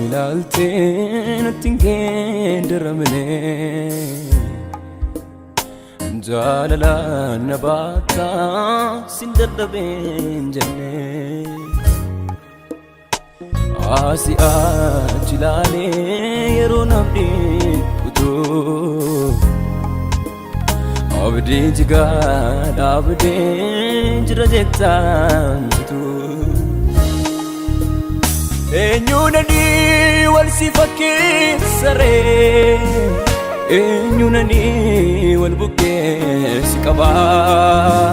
Ilaaltee natti hin geeddaramne. Jaalala na baattaa sin dadhabeen jenne. Asii achi ilaalee yeroo namni kutuu. Abdii jigaa dhaabdee jira jettaan kutuu. Eenyuun ani wal si fakkeessaree? Eenyuun ani wal bukkee si qabaa?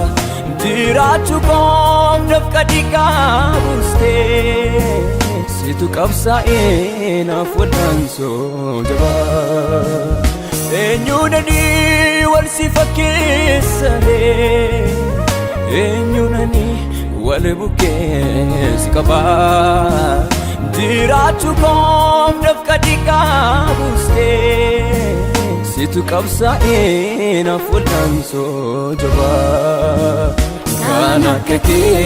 Jiraachuu koof dafqa dhiigaa buustee, situ qabsaa'ee naaf wal'aansoo jabaa. Eenyuun ani wal si fakkeessaree? Eenyuun ani wal bukkee si qabaa? Jiraachuu koof dafqa dhiigaa buustee, situ qabsaa'ee naaf wal'aansoo jabaa. Kan akka kee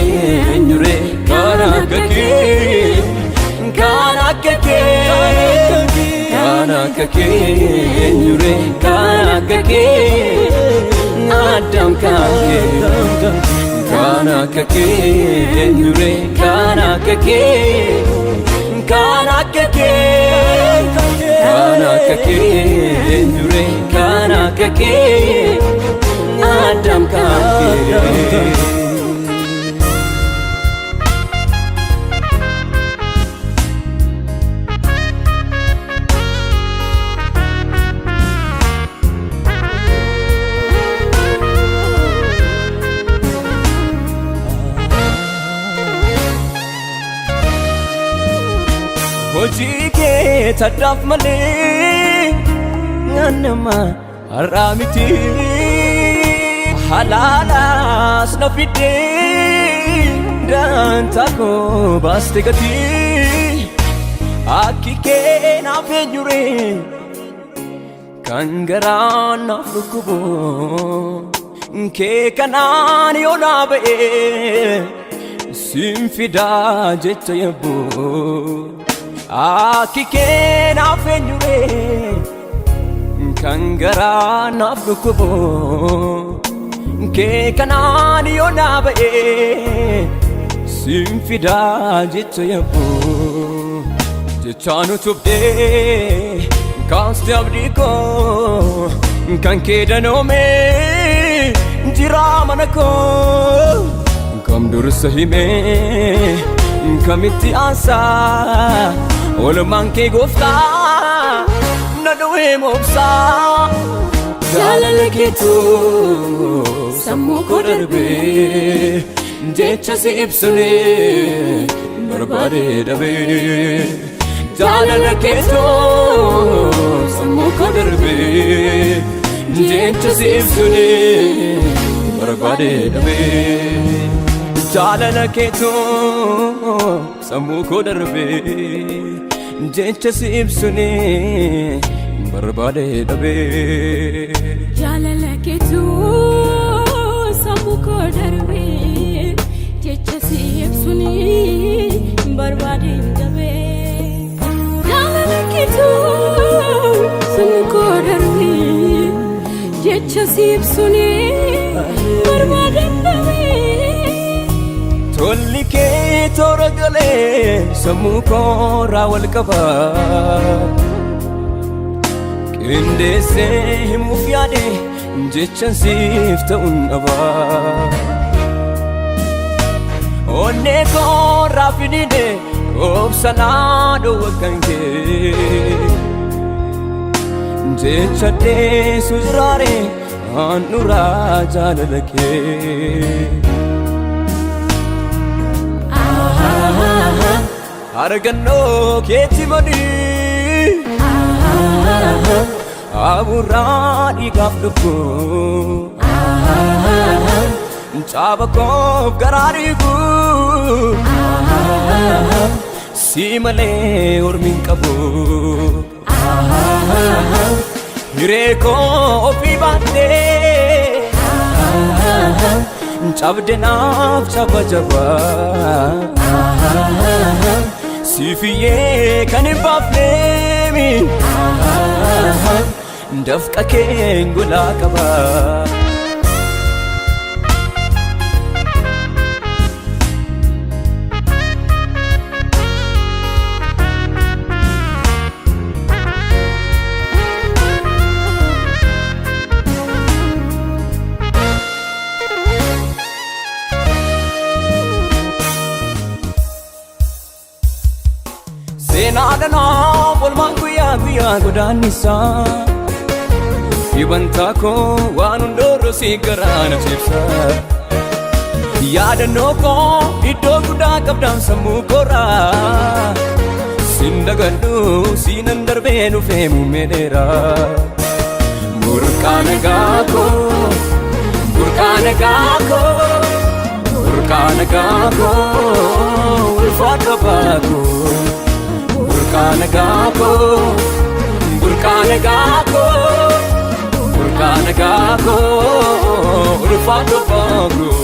eenyuree? Kan akka kee, kan akka kee, kan akka kee eenyuree? Kan akka kee, addam kan kee. Kan akka kee eenyuree? Kan akka kee, kan akka kee, kan akka kee eenyuree? Kan akka kee, addam kan kee. Hojii kee taddaaf malee nama har'aa miti. Halaalaas na fiddee daantaa koo baaste gatii. Akki kee naaf eenyuree kan garaa naaf dhukkubu? Kee kanaan yoo naa ba'ee sin fidaa jecha yabbuu. Akki kee naaf eenyuree kan garaa naaf dhukkubu? Kee kanaan yoo naa ba'ee sin fidaa jecha yabbuu. Jechaan utubdee kaaste abdii koo, kan kee danoomee jira mana koo. Kam dursa himee kamitti aansaa? Oolmaan kee gooftaa na dhowee moobsaa. Jaalala keetu sammuu koo darbee, jecha si ibsunee barbaadee dhabee. Jaalala keetu sammuu koo darbee, jecha si ibsunee barbaadee dhabee. Jaalala keetu sammuu koo darbee, jecha si ibsunee barbaadee dhabee. Jaalala keetu sammuu koo darbee, jecha si ibsuun barbaadeen dhabee. Jaalala keetu sammuu koo darbee, jecha si ibsuun barbaadeen dhabee. Tolli kee toora galee sammuu koorraa wal qaba. Qindeessee himuuf yaade jechan siif ta'uun dhaba. Onnee koorraa finiine obsanaa dhowwa kan kee. Jecha dheessu jiraare handhuraa jaalala kee. Argannoo keetti madii abuuraa dhiigaaf lubbuu, caaba koof garaa dhiigu, si malee ormi hin qabu. Hiree koo ofii baattee cabde naaf caba jabaa. Siifiyyee kan hin baafneemi dafqa keen golaa qaba. Seenaadhanaa olmaan guyyaa guyyaa godaannisaa Dhibantaa koo waan hundoorro si garaa na cibsa. Yaadannoo koo iddoo guddaa qabdaan sammuu koraa Sin dagadhu siinan darbee dhufee muummee dheeraa. Burqaa nagaa koo, burqaa nagaa koo, burqaa nagaa koo, ulfaadha abbaa koo. Burqaa nagaa koo, burqaa nagaa koo, burqaa nagaa koo, ulfaadha abbaa koo.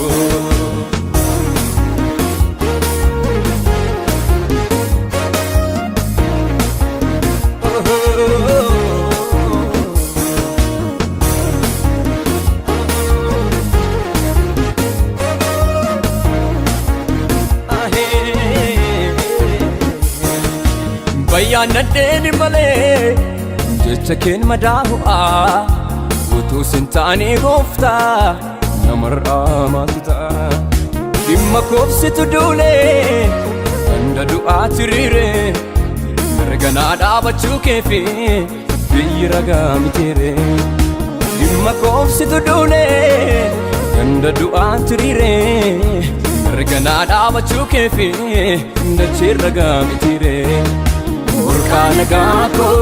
Bayyaannadheen malee jecha keen madaahu'a utuu sin taane gooftaa namarraa maaltu ta'a? Dhimma koobsitu duulee ganda du'aa tiriire mirganaa dhaabachuu keefi biyyi ragaa mitiire. Dhimma koobsitu duulee ganda du'aa tiriire mirganaa dhaabachuu keefi dachee ragaa mitiire. Burqaa nagaa koo,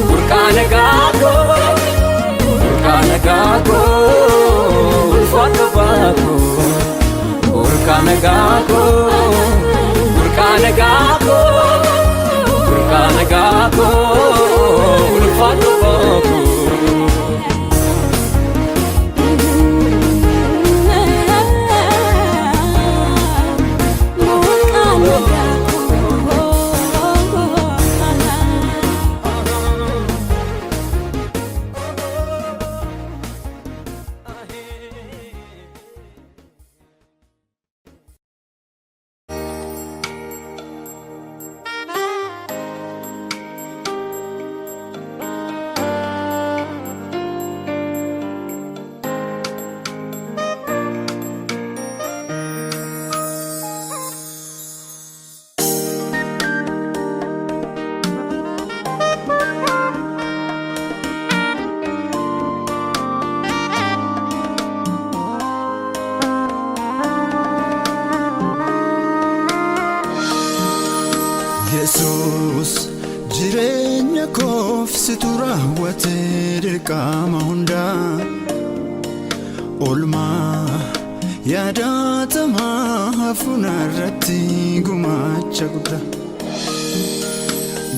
burqaa nagaa koo, burqaa nagaa koo, ulfaadha abbaa koo. Burqaa nagaa koo, burqaa nagaa koo, burqaa nagaa koo, ulfaadha abbaa koo. Burqaa nagaa koo. Yesus jireenya koof situ raawwate dirqama hundaa, olmaa yaadatamaa hafuuna irratti gumaacha guddaa.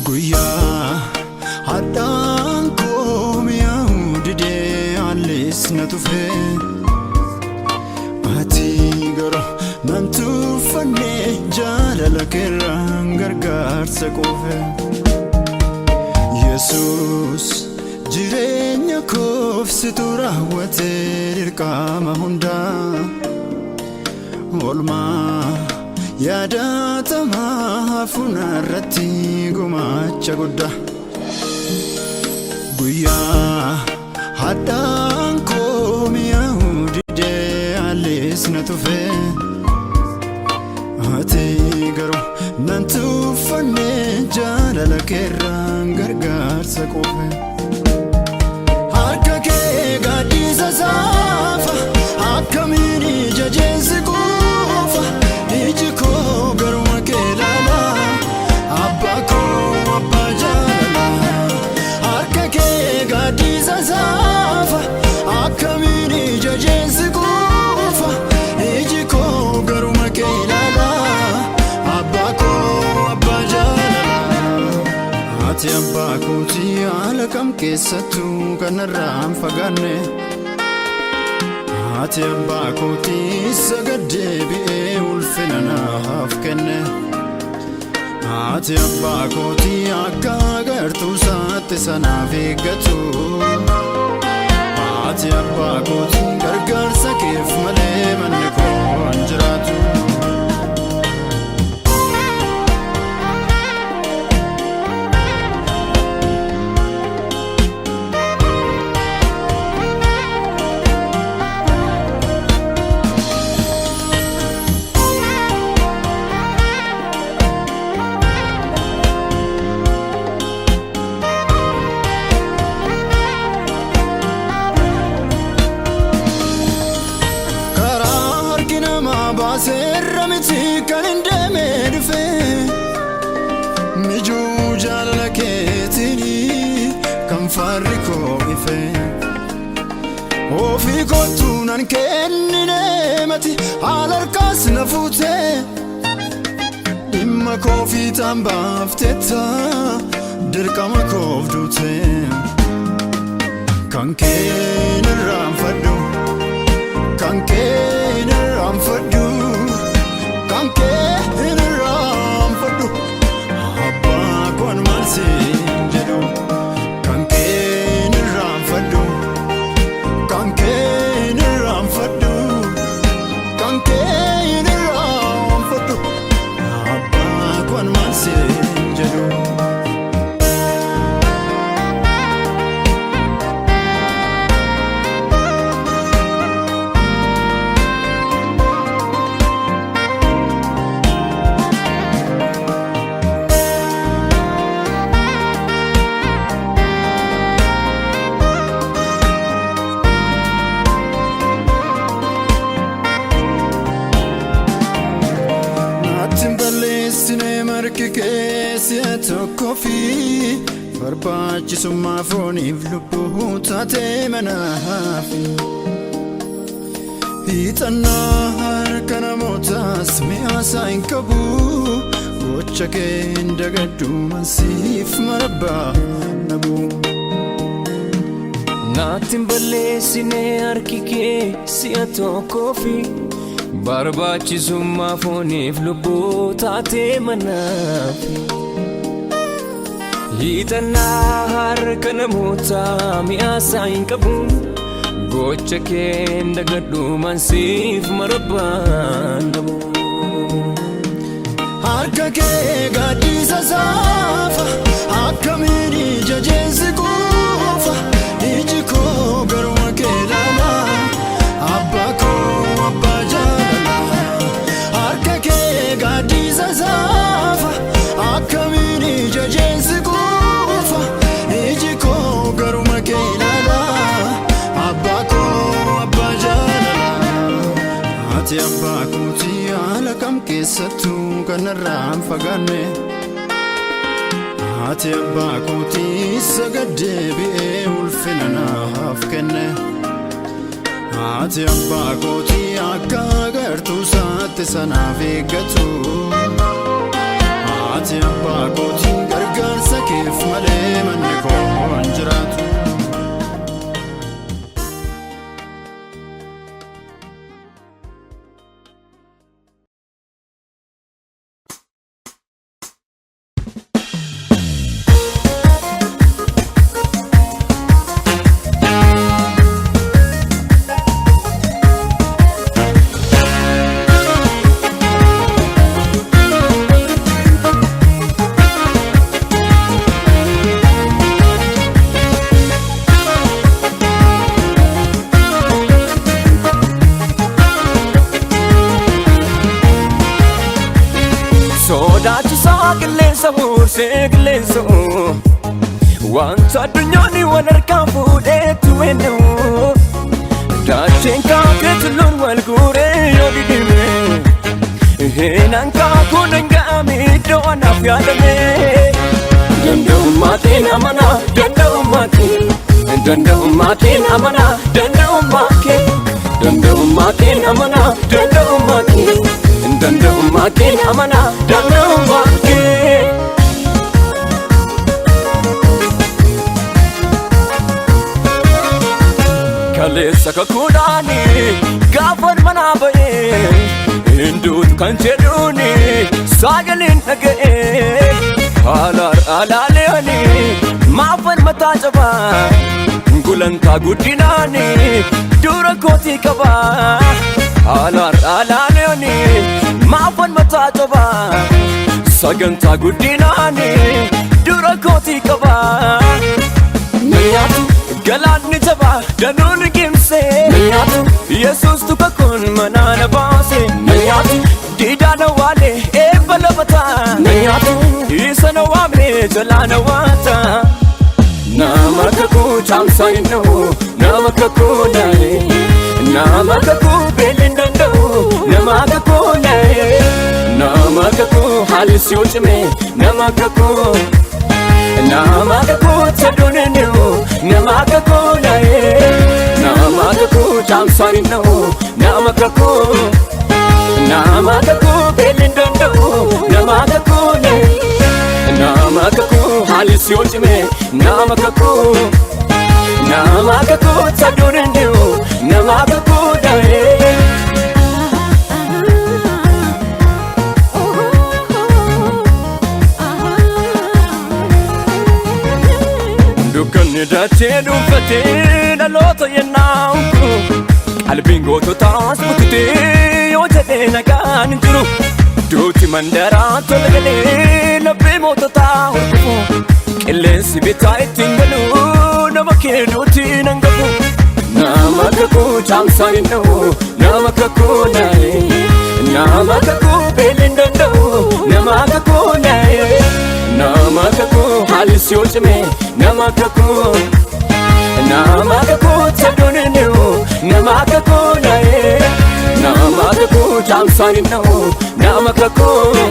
Guyyaa hadhaan koo mi'aawu didee haallis na tufee, ati garuu nan tuffanne, jaalala keerraan gargaarsa quufe. Yesus jireenya koof situ raawwate dirqama hundaa, olmaa yaadatamaa hafuuna irratti gumaacha guddaa. Guyyaa hadhaan koo mi'aawu didee haallis na tufee, ati garuu nan tuffanne, jaalala keerraan gargaarsa quufe. Harka kee gaaddisa saafa, akkamiin ija jeensi quufa? Iji koo garuma kee ilaala, abbaa koo, abbaa jaalala. Harka kee gaaddisa saafa, akkamiin ija jeensi quufa? Iji koo garuma kee ilaala, abbaa koo, abbaa jaalala. Ati abbaa kootii, haala kam keessattuu kanarraa hin fagaanne. Ati abbaa kootii, isa gad deebi'ee ulfina naaf kenne. Haati abbaa kootii akka agartuu isaatti sanaaf eeggatu. Haati abbaa kootii gargaarsa keef malee manni koo hin jiraatu. Karaa harki namaa baasee irra miti kan hin deemee dhufe. Mijuu jaalala keetiin kan faarri koo ife. Ofii kootu nan kennine mati haala harkaas na fuute. Dhimma koo fiixaan baaftetta dirqama koof duute. Kan keen irraanfadhu. Kan keen irraanfadhu, kan keen irraanfadhu, abbaa koon maal siin jedhu. Kan keen irraanfadhu, kan keen irraanfadhu, kan keen irraanfadhu, abbaa koon maal siin jedhu. Naatti hin balleessine marki kee si'a tokkoo fi barbaachisummaa fooniif lubbuu taatee manaaf. Hiixannaa harka namootaas mi'aasaa hin qabu, gocha kee hin dagadhu mansiif marabbaa nabu. Naatti hin balleessine harki kee si'a tokkoo fi barbaachisummaa fooniif lubbuu taatee manaaf. Hiixannaa harka namootaa mi'aasaa hin qabu, gocha kee hin dagadhu mansiif marabbaan dhabu. Harka kee gaaddisa saafa akkamiin ija jeensi quufa, iji koo garuma kee ilaala, abbaa koo, abbaa jaalala. Harka kee gaaddisa saafa akkamiin ija jeensi quufa, iji koo garuma kee ilaala, abbaa koo, abbaa jaalala. Ati abbaa kootii haala kam keessattuu kanarraa hin fagaanne. Ati abbaa kootii isa gad deebi'ee ulfina naaf kenne. Ati abbaa kootii akka agartuu isaatti sanaaf eeggatu. Ati abbaa kootii gargaarsa keef malee manni koo hin jiraatu. Sodaachisaa qilleensa huursee qilleensa, wanta addunyaan wal harkaa fuudheetu eenyu, dacheen kaatee tulluun wal guuree yoo didime, heenaan kaakuu danda'ame iddoo anaaf yaadame. Danda'ummaa keen amana, danda'ummaa kee, danda'ummaa keen amana, danda'ummaa kee, danda'ummaa keen amana, danda'ummaa kee, danda'ummaa keen amana, danda'ummaa kee. Kaleessa kakuudhaani gaafan manaa ba'ee, hinduutu kan jedhuuni sagaleen dhaga'ee. Haala alaaleeni maafan mataa cabaa gulantaa guddinaani dura kootii qabaa. Haala alaaleeni maafan mataa cabaa sagantaa guddinaani dura kootii qabaa. Nyaatu galaanni jabaa danuun gimsee nyaatu Yesuus tuka kun manaana baase nyaatu diidaana waale eebba lafataa nyaatu isa na waamne jalaana waata. Nama kakuu caamsaa hin dha'u, nama kakuu naa'e, nama kakuu beelli hin danda'u, nama kakuu naa'e, nama kakuu haalli si yoo cime, nama kakuu. Nama kakuu taduun hin dhi'u, nama kakuu naa'e, nama kakuu caamsaan hin dha'u, nama kakuu. Nama kakuu beelli hin danda'u, nama kakuu naa'e, nama kakuu haalli si yoo cime, nama kakuu. Nama kakuu taduun hin dhi'u, nama kakuu naa'e. Dukkanni dachee dhuunfatee dhaloota yennaa qalbiin goototaas bututee yoo jedhee nagaan hin jiru. Duuti mandaraa tola galee laphee moototaa hordofu. Qilleensi bitaa ittiin galu nama kee duuti nan gafu. Nama kakuu caamsaan hin dha'u, nama kakuu naa'e, nama kakuu beelli hin danda'u, nama kakuu naa'e, nama kakuu haalli si yoo cime, nama kakuu. Nama kakuu taduun hin dhi'u, nama kakuu naa'e, nama kakuu caamsaan hin dha'u, nama kakuu.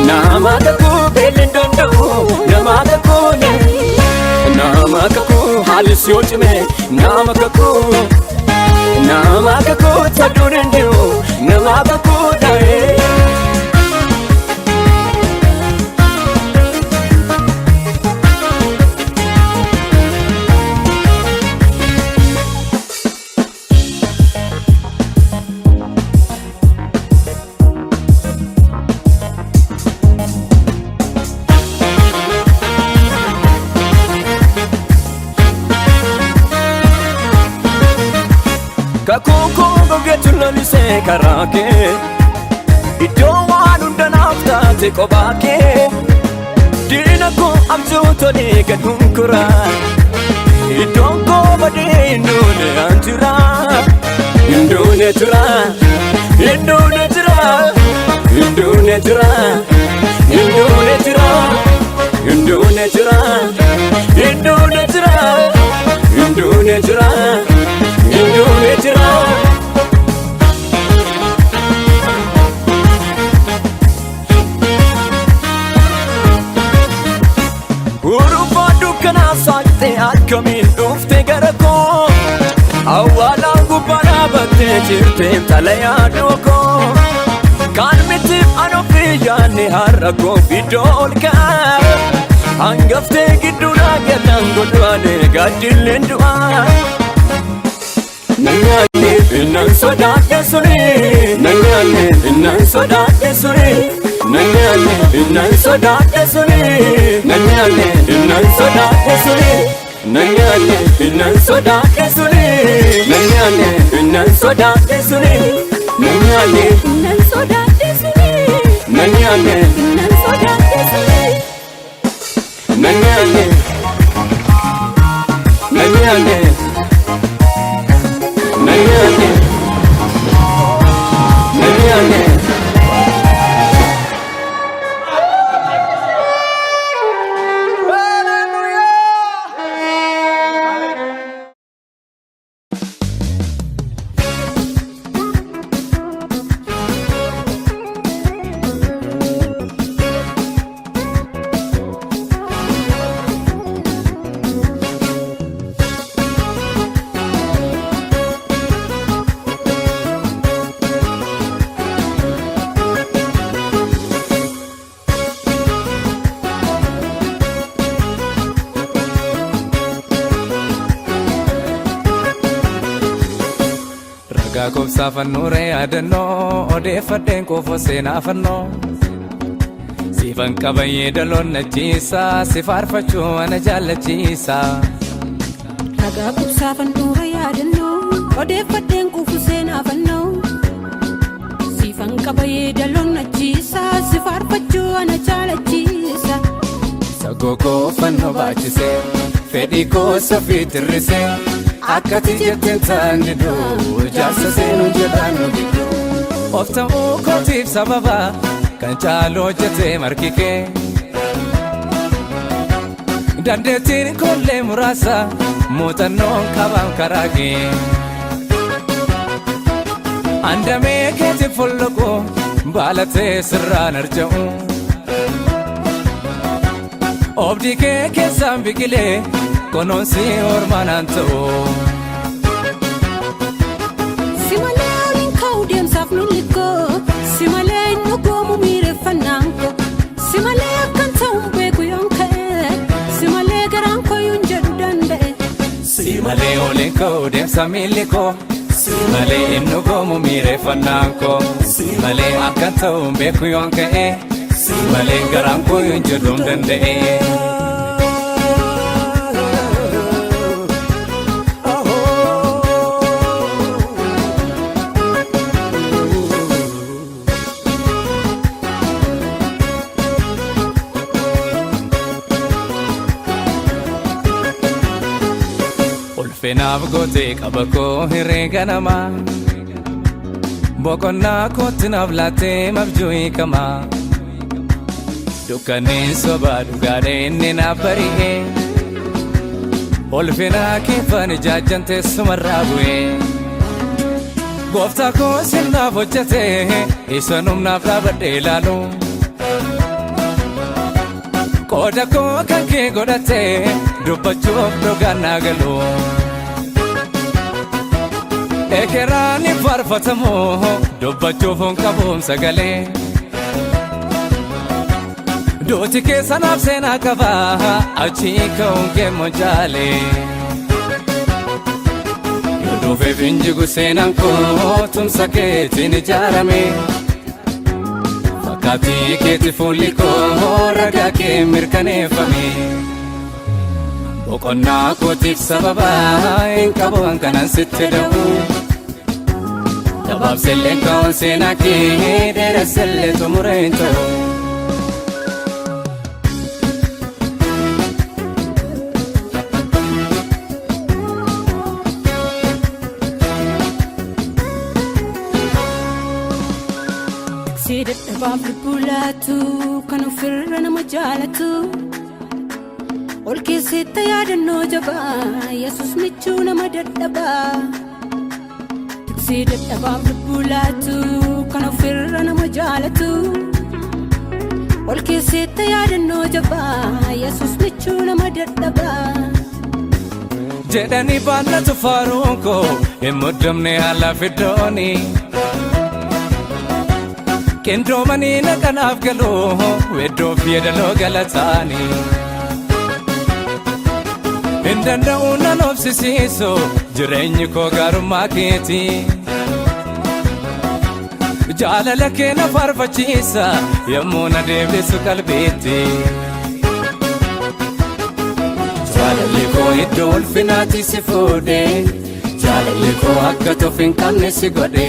Nama kakuu beelli hin danda'u, nama kakuu naa'e, nama kakuu haalli si yoo cime, nama kakuu. Nama kakuu taduun hin dhi'u, nama kakuu naa'e. Kakuu koo gogeetu lalisee karaa kee, iddoo waan hunda naaf taate kophaa kee, diina koo abjuu tolee gad hunkura, iddoon koo badee hin duune an jira, hin duune jira, hin duune jira, hin duune jira, hin duune jira, hin duune jira, hin duune jira, hin duune jira, hin duune jira. Urufaa dukkanaa saaqxee akkamiin dhufte gara koo, awwaalaan gubbaa dhaabattee jirteem xalayaa duukoo, kan mitiif an ofii yaadne har'a koof iddoo ol ka'a, hangaftee gidduu naa galaan godhaane gaaddilleen du'aa. Nan nyaanne innan sodaadhe suni, nan nyaanne innan sodaadhe suni, nan nyaanne innan sodaadhe suni, nan nyaanne innan sodaadhe suni, nan nyaanne innan sodaadhe suni, nan nyaanne innan sodaadhe suni, nan nyaanne Nan sodaadhe suni. Nan nyaanne Nan sodaadhe suni. Nan nyaanne, nan nyaanne, nan nyaanne, nan nyaanne. Ragaa koobsaa fannuuree yaadannoo odeeffadheen kuufoo seenaa fannoo. Siifan qabayyee daloonnachiisa si faarfachuu ana jaallachiisa. Ragaa qubsaa fandhuura yaadannoo odeeffadheen quufu seenaa fannoo. Siifan qabayyee daloonnachiisa si faarfachuu ana jaalachiisa. Sagoo koo fannoo baachisee fedhii koo safii tirrisee akkati jetteen ta'an gidduu jaarsa seenuu jedhaan nu gidduu. Of ta'uu kootiif sababa kan caalu hojjetee margi kee. Dandeettiin kollee muraasa muuxannoon qabaam karaa kee. Andamee keeti folloqu baalatee sirraan arja'u. Oobdii kee keessaan biqilee kunuunsi ormaanaan ta'u. Si malee oliin ka'u deemsaaf miilli koo si malee inni goomu miireffannaan koo si malee akkan ta'u hin beeku yoon ka'e si malee garaan koo yoon jedhu danda'e. Si malee oliin ka'u deemsa miilli koo. Si malee inni goomu miireffannaan koo. Si malee akkan ta'u hin beeku yoon ka'e. Si malee garaan koo yoon jedhu hin danda'e. Ulfinaaf gootee qaba koo hiree ganamaa. Boqonnaa kootti naaf laattee mabjuu hiikamaa. Dukkanneen sobaa dhugaadha inni naaf bari'ee. Ulfinaa keeffan ijaajjan teessumarraa bu'ee. Gooftaa koo sirnaaf hojjetee isa humnaaf dhaabadhee ilaalu. Qooda koo kan kee godhatee dubbachuuf dhugaan naa galu. Ekeraan hin faarfatamu dubbachuuf hin qabuum sagalee. Duuti keessa naaf seenaa qaba achii ka'uun kee moojaalee. Yoo dhufeef hin jigu seenaan koo tumsa keetiin ijaarame. Fakkaatii keeti fuulli koo ragaa kee mirkaneeffame. Boqonnaa kootiif sababa hin qabu kanan sitti da'u. Gabaabsillee ka'uun seenaa kee dheeressillee xumura hin ta'u. Si dadhabaaf lubbuu laatu kan ofirra nama jaalatu. Ol keessatti yaadannoo jabaa Yesuus michuu nama dadhabaa. Tiksee dadhabaaf lubbuu laatu kan ofirra nama jaalatu. Ol keessatti yaadannoo jabaa Yesuus michuu nama dadhabaa. Jedhanii baallatu faaruun koo hin muddamne haala fiddooni. Qindoomanii naqanaaf galuu weddoof yeedaloo galataani. Hin danda'u nan obsisiisu jireenyi koo gaarummaa keeti. Jaalala kee na faarfachiisa yommuu na deebisu qalbiitti. Jaalalli koo iddoo ulfinaatti si fuudhe Jaalalli koo akka toof hin qabne si godhe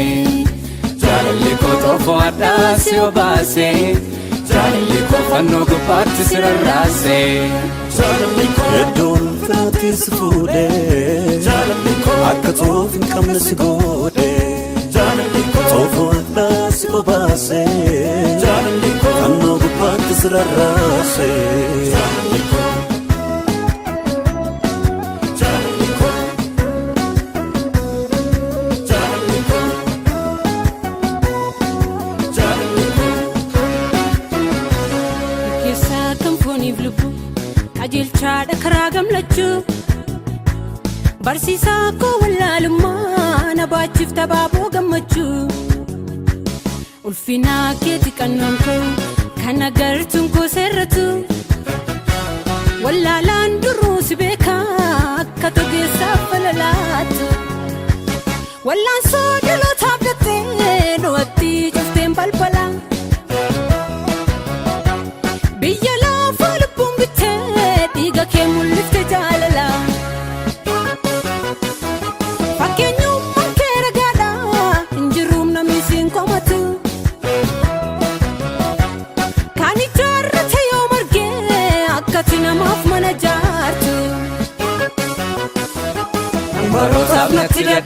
Jaalalli koo xoofoo hadhaa si obaase Jaalalli koo fannoo gubbaatti si rarraase. Jaalalli koo iddoo ulfinaatti si fuudhe Jaalalli koo akka xoof hin qabne si godhe Jaalalli koo xoofoo hadhaa si obaase Jaalalli koo fannoo gubbaatti si rarraase. Jaalalli koo Jaalalli koo Jaalalli koo Jaalalli koo. Keessaa kan fooniif lubbuu qajeelchaadha karaa gamlachuu. Barsiisaa koo wallaalummaa na baachifta abaaboo gammachuu. Ulfinaa keeti qannoon koo kan agartuun koo seerratu. Wallaalaan duruu si beekaa akka togeessaaf falalaatu. Wallaansoo dhalootaaf jettee du'atti cufteen balbala.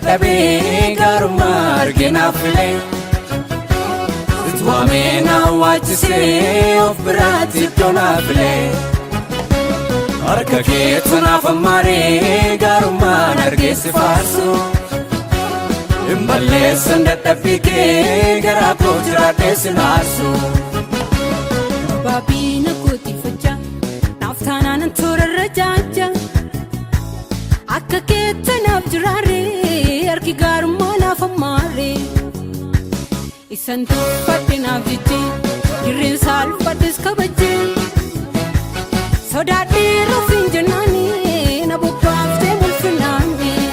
Dadhabee gaarummaa arginaaf filee. Waamee na waachisee of biraatti iddoo naaf filee. Harka keetu naaf ammaaree gaarummaan argeessi faarsu. Hin balleessan dadhabbii kee garaa koo jiraadhee si naarsu. Baabina kootifachaa naaf taanaan toorarra jaajaa. Akka keetta naaf jiraaree harki gaarummaa naaf ammaaree. Isan tuffadhe naaf jechee dirreen saalfadhes kabajjee. Sodaadhee rufiin jennaanii na bobbaaftee mul'inaanii.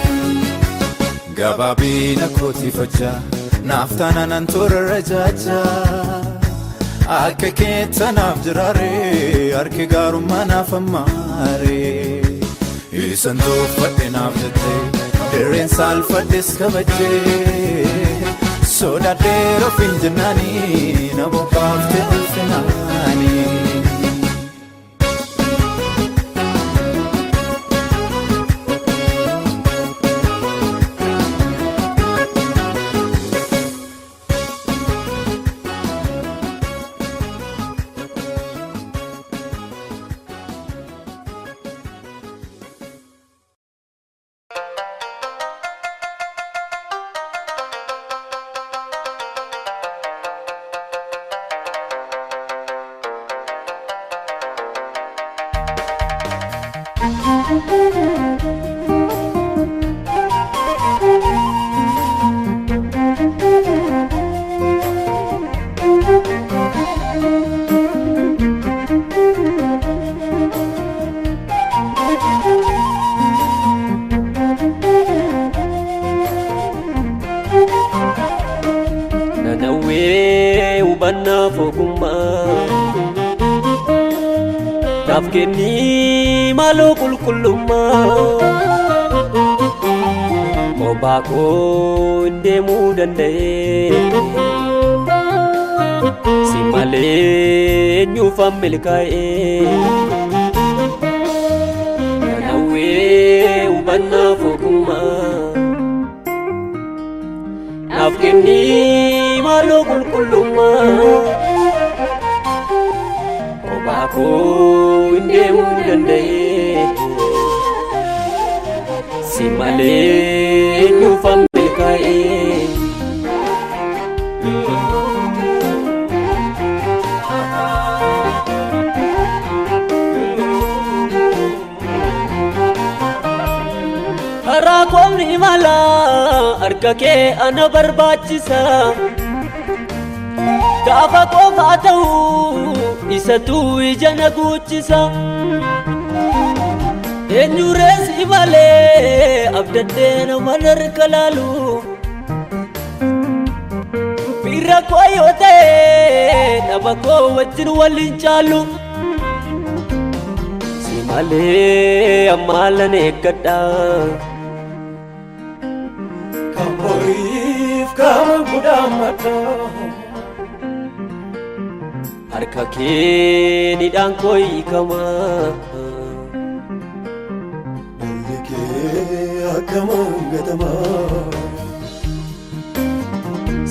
Gabaabina kootifachaa naaf taanaan toorarra jaajaa. Akka keetta naaf jiraaree harki gaarummaa naaf ammaaree. Isan tuffadhe naaf jettee dirreen saalfadhes kabajjee. Sodaadhee rufiin jennaanii na bobbaaftee ulfinaanii. Nanawwee hubannaaf ogummaa naaf kennii maaloo qulqullummaa. Kophaa koo hin deemuu danda'ee, si malee eenyuufan milkaa'ee? Nanawwee hubannaaf ogummaa naaf kennii maaloo qulqullummaa. Kophaa koo hin deemuu danda'ee, si malee eenyuufan milkaa'ee? Karaa koomni imala harka kee ana barbaachisa. Gaafa qofaa ta'u isatu ija na guuchisa. Eenyu reessi malee abdaddee nama harka laalu? Firra koo yoo ta'e dhaba koo wajjin waliin caalu. Si malee ammaalan eeggadha. Kan boriif kaman kudhaammadha. Harka kee nidhaan koo hiikama. Dhalli kee akkamaan gatamaa.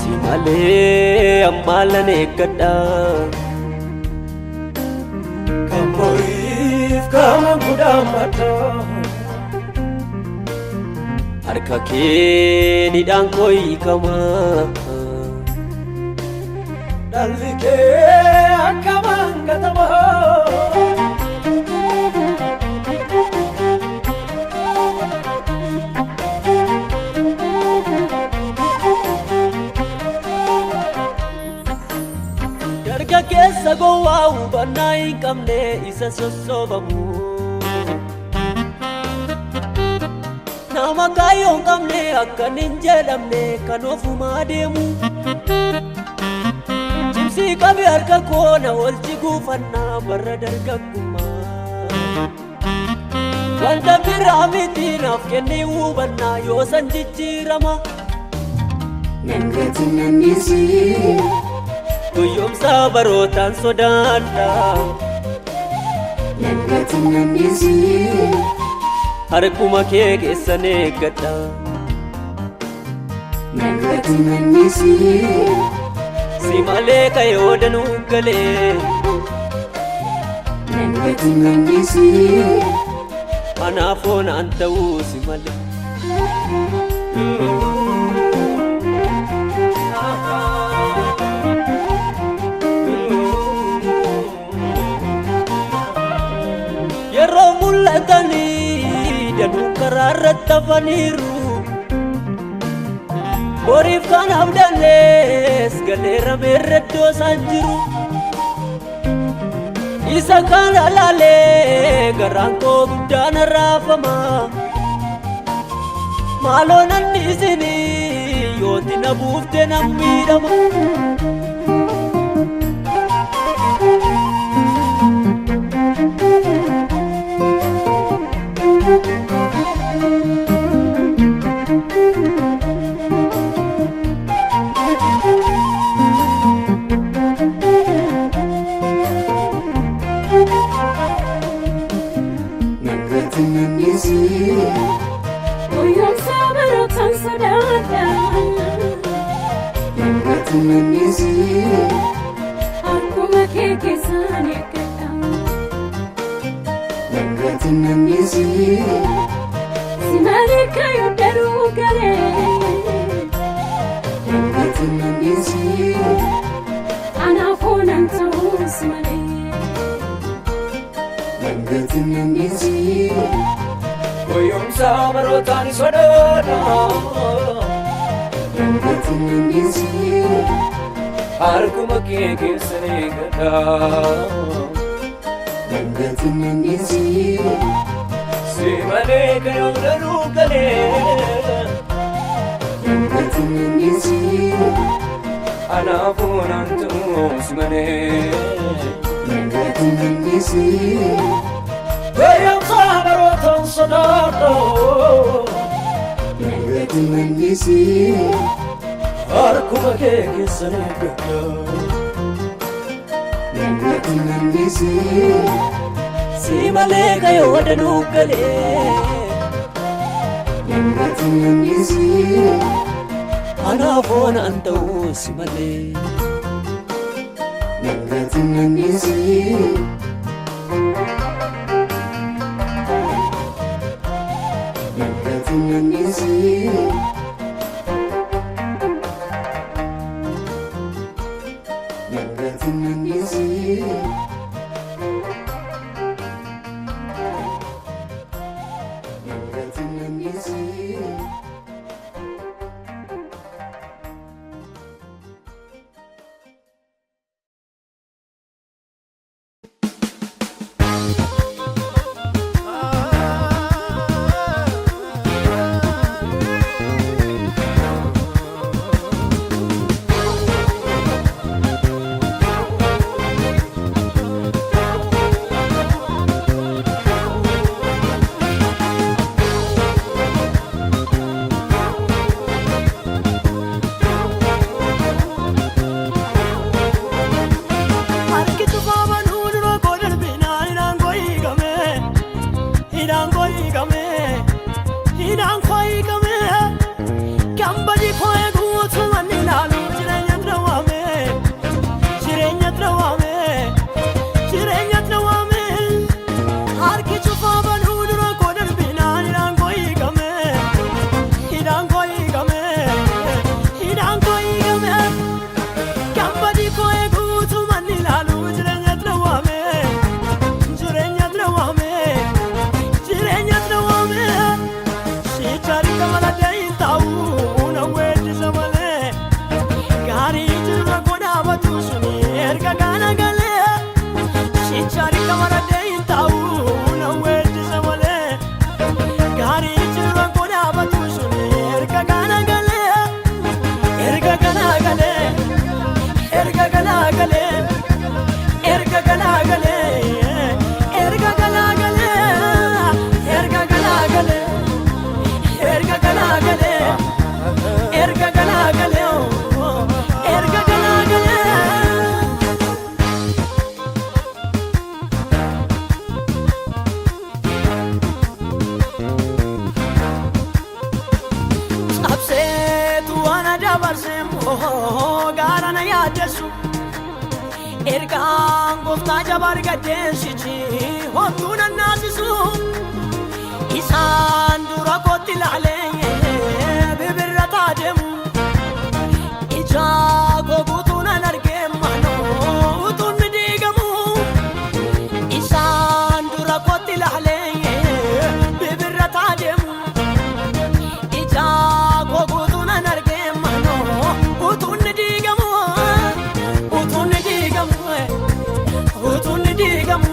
Si malee ammaalan eeggadha. Kan boriif kaman kudhaammadha. Harka kee nidhaan koo hiikama. Dhalli kee akkamaan gatamaa. Dargaggeessa gowwaa hubannaa hin qabne isa sossobamu. Nama kaayyoo hin qabne akkan hin jedhamne kan ofumaa deemu. Cimsii qabi harka koo na olchi guufannaa barra dargaggummaa. Wanta biraa miti naaf kennii hubannaa yoo san jijjiirama. Nan gati. Guyyoomsaa barootaan sodaadha. Nan gati. Harkuma kee keessan eeggadha. Si malee kayoo danuu galee. Anaafoo naan ta'uu si malee. Yeroo mul'atanii danuu karaa irratti hafaniiru. Boriif kan abdannees galeera meerre iddoo isaan jiru. Isa kana laalee garaan koo guddaan raafama. Maaloo nanni isinii yooti na buufte nan miidhama. Guyyaan sabarootaan sodaadha. Akkuma kee keessaan eeggadha. Si malee kayoo danuu galee. Anaafoo nan ta'uu si malee. Goyoomsaa barootaan sodaadha. Harkuma kee keessan eeggadha. Si malee kayoo danuu galee. Anaafuu naan ta'uu si malee. Goyoomsaa barootaan sodaadha. Harkuma kee keessan eeggadha. Si malee kayoo danuu galee. Anaafoo naan ta'uu si malee. Harki cufaa banuu dura koo darbinaan hidhaan koo hiikame. Hidhaan koo hiikame. Hidhaan koo hiikame. Kan badii koo eeguu utuma inni ilaalu jireenya drawame. Jireenya drawame. Jireenya drawame. Harki cufaa banuu dura koo darbinaan hidhaan koo hiikame. Hidhaan koo hiikame. Hidhaan koo hiikame. Kan badii koo eeguu utuma inni ilaalu jireenya drawame. Jireenya drawame. Jireenya drawame. Shichari kamaladee hin ta'u na weeddisa malee. Gaarii jirra godhaabatu suni erga kana galee. Shichari kamaladee hin ta'u na weeddisa malee. Gaarii jirra godhaabatu suni erga kana galee. Erga kana galee. Erga kana galee. Erga kana galee. Erga kana galee. Erga kana galee. Erga kana galee. Erga kana galee. Erga kana galee. Cabseetu waan na yaaddessu. Ergaan gooftaa jabaa argadheen sichi homtuu nan naasisu. Isaan dura kootti ilaalee bibirrataa deemu. Ija koo guutuu nan argee manoo utuun ni diigamu. Isaan dura kootti ilaalee bibirrataa deemu. Ija koo guutuu nan argee manoo utuun ni diigamu. Utuun ni diigamu. Utuun ni diigamu.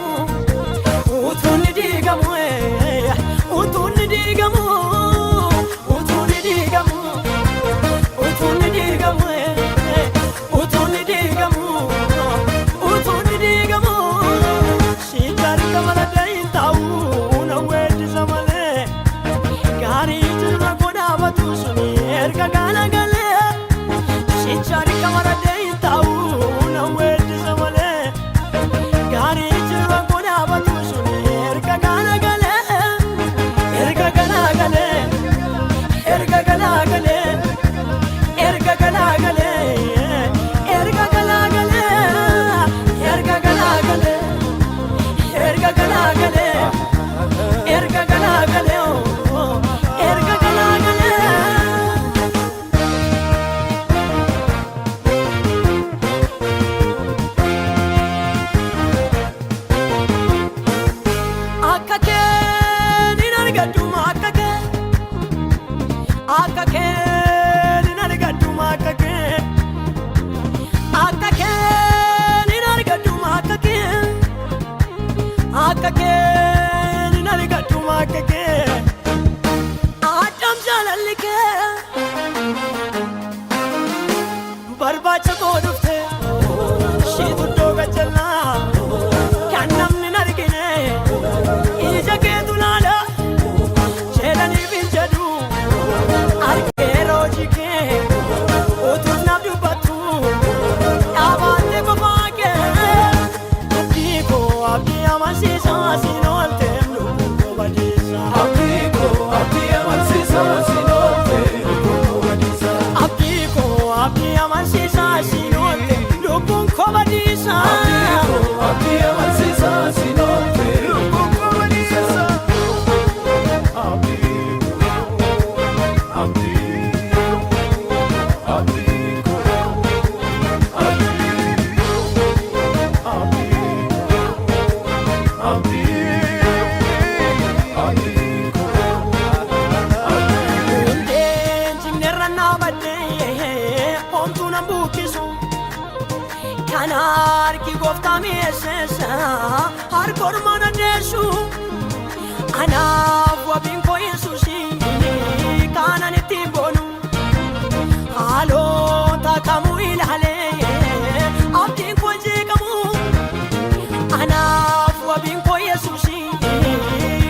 Utuun ni diigamu. Utuun ni diigamu. Utuun ni diigamu. Utuun ni diigamu. Utuun ni diigamu. Utuun ni diigamu. Shikarka mala dayin ta'uu na weeddisa malee. Gaarii jirra godhaabatu suni erga gaana galee. Shikarka mala dayin ta'uu na weeddisa malee. Gaarii jirra godhaabatu suni erga gaana galee. Erga gaana galee. Erga gaana galee. Erga gaana galee. Erga gaana galee. Erga gaana galee. Erga gaana galee. Erga gaana galee. Erga gaana galee. Akka kee ni argadhu akka kee. Akka kee ni argadhu akka kee. Akka kee ni argadhu akka kee. Akka kee ni argadhu akka kee. Addam jaalalli kee. Barbaacha koo dhufte shiitu iddoo gajjallaa kan namni hin argine ija keetu laala jedhaniif hin jedhu argeera hojii kee utuuf naaf dubbattu dhaabattee qofaa kee abdii koo abdii amansiisaa siin oolteem lubbuu koo badiisa. Abdii koo abdii amansiisaa siin oolte lubbuun koo badiisa. Abdii koo abdii amansiisaa siin oolte lubbuun koo badiisa. Abdii koo abdii amansiisaa siin oolte lubbuun koo badiisa. Abdii koo abdii abdii koo abdii abdii abdii koo. Hundeen jigneerra naabadhee homtuu nan buqqisu. Kan harki gooftaa mi'eesseessa harka ormaan addeessu. Anaaf wabiin koo Yesuusi kanan ittiin boonu. Haalota kamuu ilaalee abdiin koo jeeqamu. Anaaf wabiin koo Yesuusi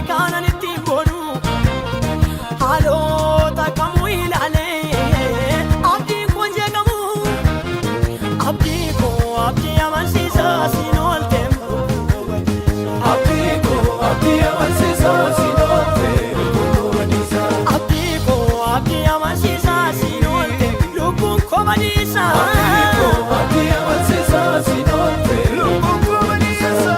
kanan ittiin boonu. Haalota kamuu ilaalee abdiin koo jeeqamu. Abdii koo abdii amansiisaa siin oolteem lubbuu koo badiisa. Abdii koo abdii amansiisaa siin oolte lubbuun koo badiisa. Abdii koo abdii amansiisaa siin oolte lubbuun koo badiisa. Abdii koo abdii amansiisaa siin oolte lubbuun koo badiisa.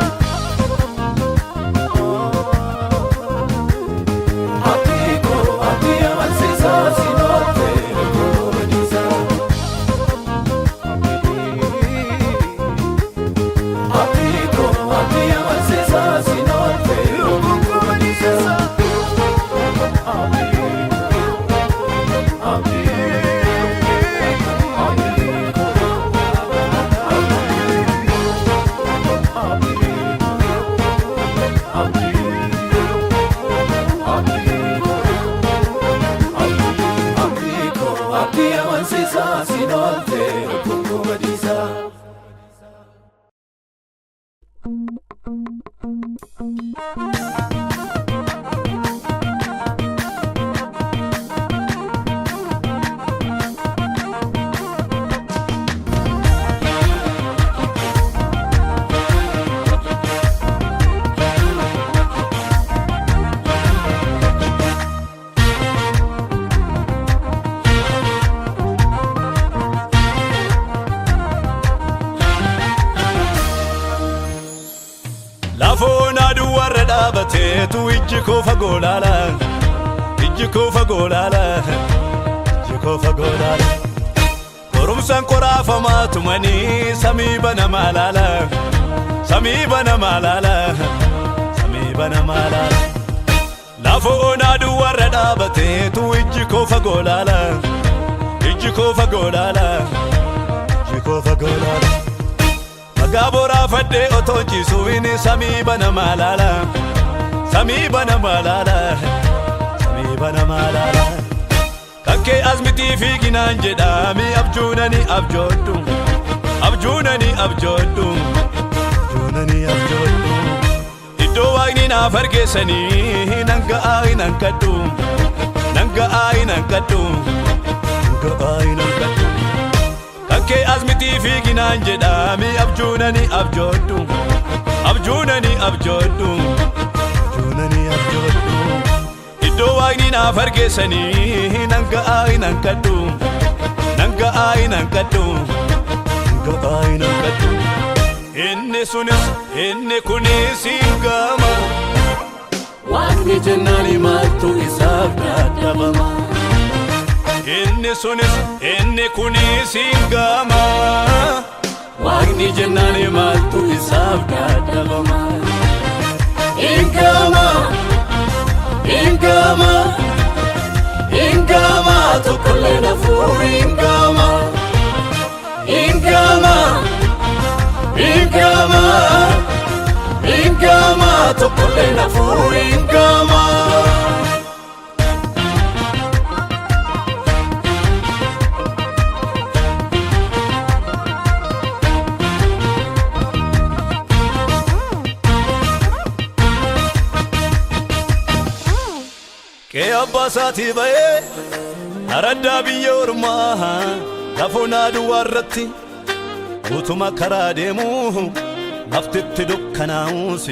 Abdii koo abdii amansiisaa siin oolte lubbuun koo badiisa. Abdii koo abdii amansiisaa siin oolte lubbuun koo badiisa. Abdii abdii abdii koo abdii abdii abdii koo abdii koo abdii amansiisaa siin oolte lubbuun koo badiisa. Thank dhaabateetu ijji koo fagoo laala. Ijji koo fagoo laala. Ijji koo fagoo laala. Qorumsaan qoraafamaa tumanii samii banamaa laala. Samii banamaa laala. Samii banamaa laala. Lafa onaa duwwaarra dhaabateetu ijji koo fagoo laala. Ijji koo fagoo laala. Ijji koo fagoo laala. Magaa boraafadhee otoo ciisuun samii banamaa laala. Samii banamaa laala. Samii banamaa laala. Kakkee asmitii fiiginaan jedhaami abjuunani abjoodhu. Abjuunani abjoodhu. Abjuunani abjoodhu. Iddoo waaqni naaf argeessanii nan ga'aa hin hanqadhu. Nan ga'aa hin hanqadhu. Nan ga'aa hin hanqadhu. Kakkee asmitii fiiginaan jedhaami abjuunani abjoodhu. Abjuunani abjoodhu. Abjuunani abjoodhu. Iddoo waaqni naaf argeessanii nan ga'aa hin hanqadhu. Nan ga'aa hin hanqadhu. Nan ga'aa hin hanqadhu. Inni sunis inni kunis hin gama. Waaqni jennaan maaltu isaaf dadhabama? Inni sunis inni kunis hin gama. Waaqni jennaan maaltu isaaf dadhabama? Hin gama, hin gama, hin gama, tokkollee nafuu hin gama, hin gama, hin gama, hin gama, tokkollee nafuu hin gama. Qe'ee abbaa isaatii ba'ee araddaa biyya ormaa lafoonaa duwwaa irratti utuma karaa deemu laftitti dukkanaa'uus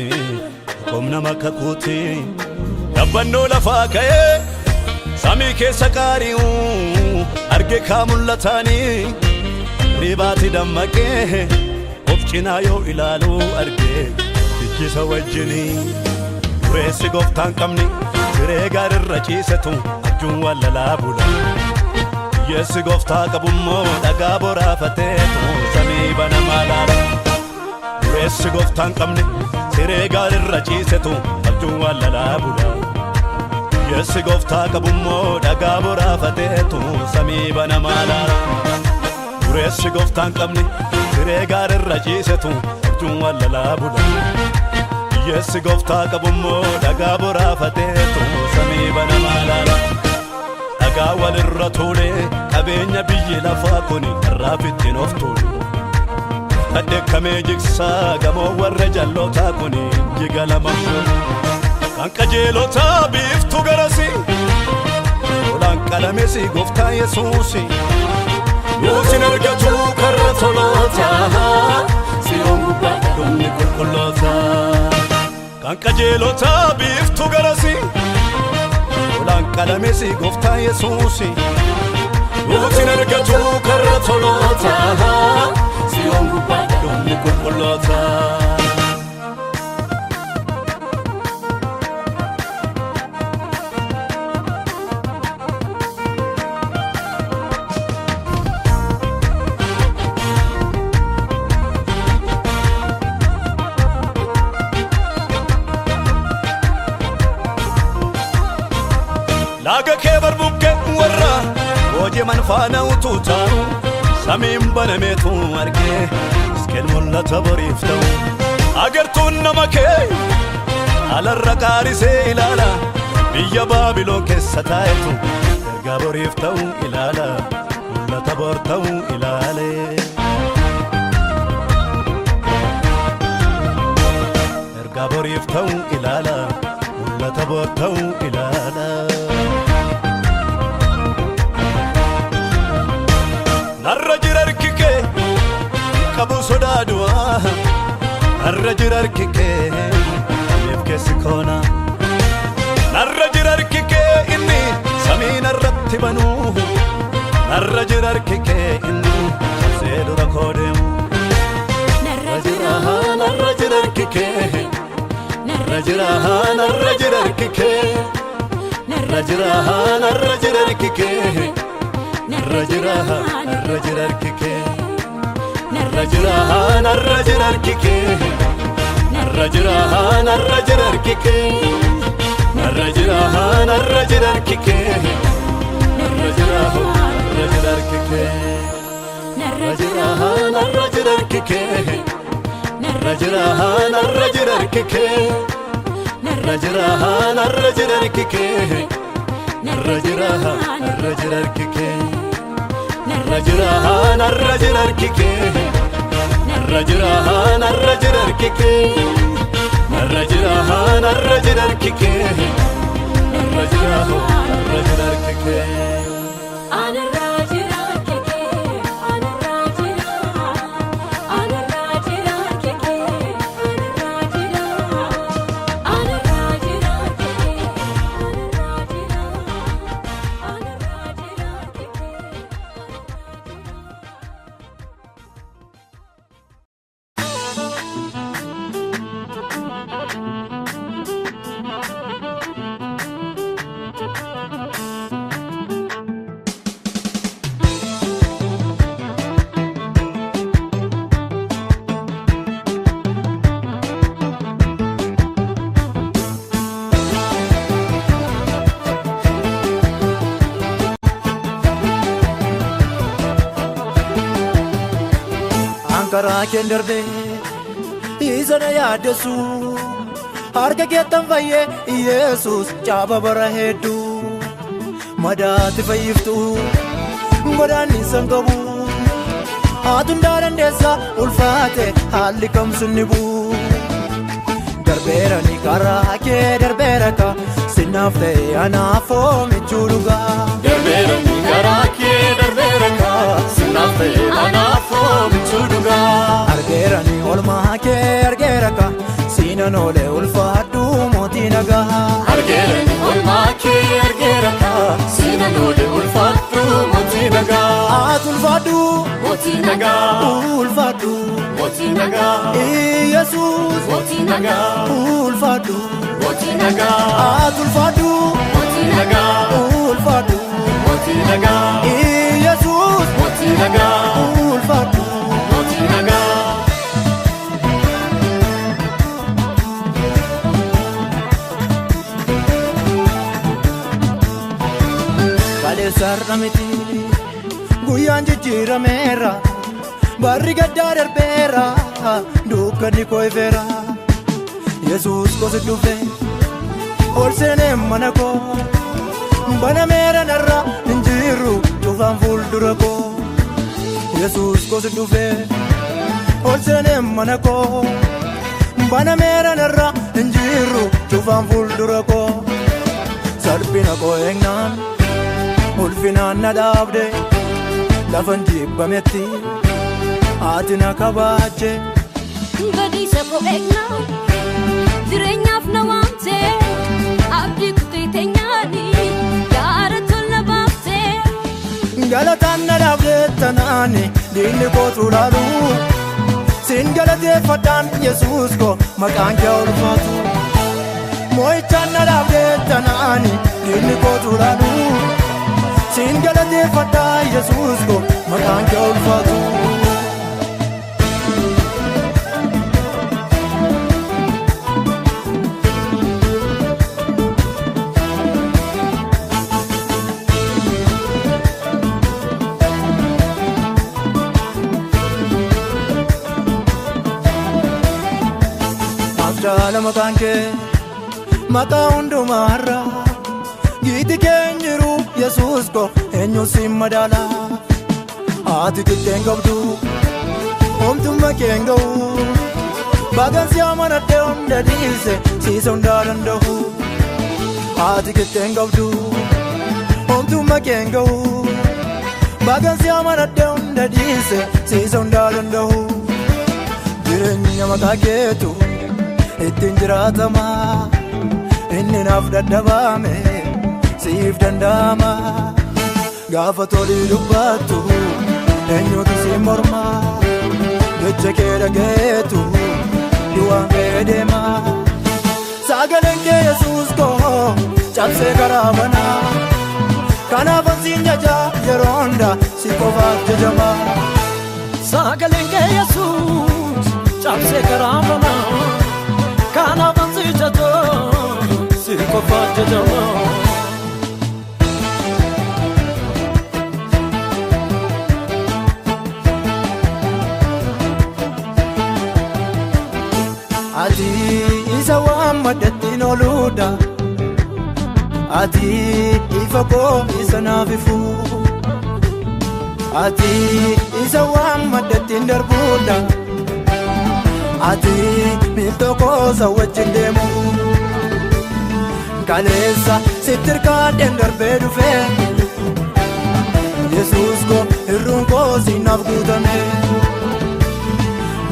qomna makakuuti. Dabbannoo lafaa ka'ee samii keessa qaari'u arge kaa mul'ataanii ribaati dammaqee of cinaa yoo ilaalu arge ijjisa wajjinii. Dureessi gooftaan qabni siree gaarirra ciisetu abjuun wallalaa bula. Hiyyeessi gooftaa qabummoo dhagaa boraafateetu samii banamaa laala. Dureessi gooftaan qabni siree gaarirra ciisetu abjuun wallalaa bula. Hiyyeessi gooftaa qabummoo dhagaa boraafateetu samii banamaa laala. Dureessi gooftaan qabni siree gaarirra ciisetu abjuun wallalaa bula. Hiyyeessi gooftaa qabummoo dhagaa boraafateetu samii banamaa laala. Dhagaa walirra tuulee qabeenya biyyi lafaa kuni irraaf ittiin of tuulu. Dhadheekkamee jigsaa gamoo warra jallootaa kuni jiga lama fuulu. Kan qajeelotaa biiftuu garasi tolaan qalamesi gooftaa Yesuusi. Yoosin argatu karra tolootaa, si'oon gubbaa dhumni qulqullootaa. Kan qajeelotaa biiftuu garasi tolaan qalamesi gooftaa Yesuusi. Yoosin argatu karra tolootaa, si'oon gubbaa dhumni qulqullootaa. Laaga kee barbuqqee warra hojii faana utuu taa'u samiin banameetu argee iskeel mul'ata boriif ta'u. Agartuun nama kee alarra qaarisee ilaala biyya Baabiloon keessa taa'etu ergaa boriif ta'u ilaala mul'ata bor ta'u ilaale. Ergaa boriif ta'u ilaala mul'ata bor ta'u ilaala. Narra jira harki kee qabu sodaa du'aa. Narra jira harki kee samiif keessi koona. Narra jira harki kee inni samii narratti banuu. Narra jira harki kee inni cabsee dura koo deemu. Narra jira, Narra jira harki kee. Narra Narra jira narra jira harki kee. Narra jira narra jira harki kee. Narra jira narra jira harki kee. Narra jira narra jira harki kee. Narra jira narra jira harki kee. Narra jira narra jira harki kee. Narra jira narra jira harki kee. Narra jira narra jira harki kee. Narra jira narra jira harki kee. Narra jira narra jira harki kee. Narra jira narra jira harki kee. Narra jira narra jira harki kee. Narra jira narra jira harki kee. Narra jira narra jira harki kee. Narra jira narra jira harki kee. Anarraa jira kee, anarraa jira, anarraa jira kee, anarraa jira, anarraa jira kee, anarraa jira, anarraa jira kee. Ankaraa keen darbee isa na yaaddessu, harka keettan fayyee Yesuus, caaba bara hedduu madaati fayyiftu godaannisa hin qabu. Haatu hundaa dandeessa, ulfaate haalli kamsu ni bu'u. Darbeera ni karaa kee darbeera ka sinaaf ta'e anaafoo michuu dhugaa. Darbeera ni karaa kee darbeera ka sinaaf ta'e anaafoo michuu dhugaa. Argeera ni olmaa kee argeera ka siinan oole, ulfaadhu mootii nagaa. Argeera ni olmaa kee argeera ka siinan oole, ulfaadhu mootii nagaa. Ati ulfaadhu. Mootii nagaa. Ulfaadhu. Mootii nagaa. Yesuus. Mootii nagaa. Ulfaadhu. Mootii nagaa. Ati ulfaadhu. Mootii nagaa. Ulfaadhu. Mootii nagaa. Yesuus. Mootii nagaa. Ulfaadhu. Mootii nagaa. Kaleessa har'a miti, guyyaan jijjiirameera, barri gaddaa darbeera, dukkanni koo ifeera. Yesuus kosi dhufe ol seenee mana koo banameera, narra hin jiru cufaan fuuldura koo. Yesuus kosi dhufe ol seenee mana koo banameera, narra hin jiru cufaan fuuldura koo. Salphina koo eegnaan ulfinaan na dhaabde, lafan jibbametti ati na kabaaje. Badiisa koo eegnaan jireenyaaf na waamte, abdii kutee teenyaani gaara tola baafte. Galataan na dhaabde tanaani diinni kootu laalu, siin galateeffadhaan Yesuus koo, maqaan kee ulfaatu. Moo'ichaan na dhaabde tanaani diinni kootu laalu, siin galateeffadhaan Yesuus koo, maqaan kee ulfaatu. Jaala maqaan kee maqaa hundumaarra giiti keenyiru, Yesuus ko eenyu si madaala? Ati qixxeen qabdu, homtummaa keen ga'u, bagan si amanadhe hunda dhiise siisa hundaa danda'u. Ati qixxeen qabdu, homtummaa keen ga'u, bagan si amanadhe hunda dhiise siisa hundaa danda'u. Jireenya maqaa keetu ittiin jiraatama, inni naaf dadhabame siif danda'ama. Gaafa tolii dubbattu eenyutu si morma? Jecha kee dhagayeetu du'aan kee deema. Cabsee karaa banaa. Kanaafan siin jajaa yeroo hunda si qofaaf jajamaa. Sagaleen kee Yesuus cabsee karaa banaa. Kanaafan si jajaa si qofaaf jajamaa. Ati isa waammadhetti ooluudha. Ati ifa koo isa naaf ifu. Ati isa waammadhetti darbuudha. Ati miiltoo koo isa wajjin deemu. Kaleessa sitti hirkaadheen darbee dhufee. Yesuus koo hirruun koo siinaaf guutame.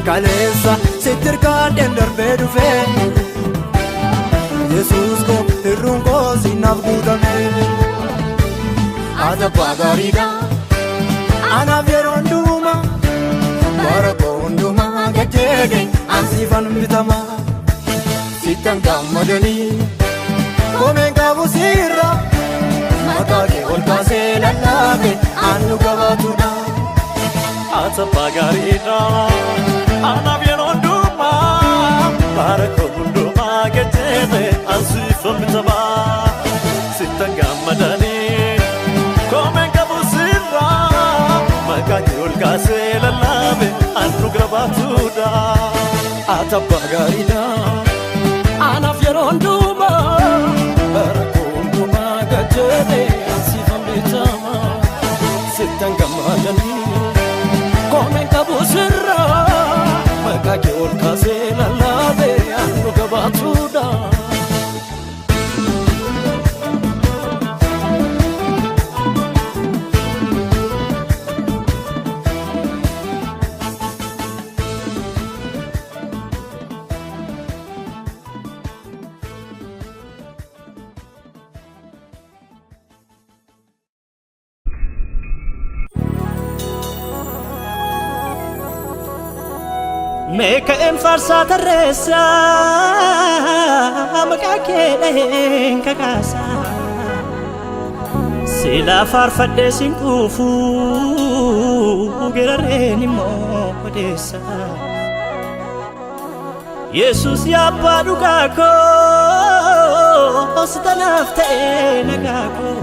Kaleessa sitti hirkaadheen darbee dhufee. Yesuus koo hirruun koo siinaaf guutame. Ati abbaa gaariidha. Anaaf yeroo hundumaa bara koo hundumaa gad jedhe ansiifan bitama. Sittan gammadanii koomeen qabu sirra maqaa kee ol kaasee lallaabe annu gabaatudha. Ati abbaa gaariidha. Anaaf yeroo hundumaa bara koo hundumaa gad jedhe ansiifan bitama. Sittan gammadanii koomeen qabu sirra maqaa kee ol kaasee lallaabe annu gabaatudha. Ati abbaa gaariidha. Anaaf yeroo hundumaa bara koo hundumaa gad jedhe ansiifan bitama. Sittan gammadanii koomeen qabu sirra maqaa kee ol kaasee lallaabe annu gabaatudha. Meeka'een faarsaa tarreessaa maqaa kee dhaheen kakaasaa silaa faarfadhee siin quufuu gerarreen immoo odeessaa. Yesuus yaa abbaa dhugaa koo si tanaaf ta'ee nagaa koo.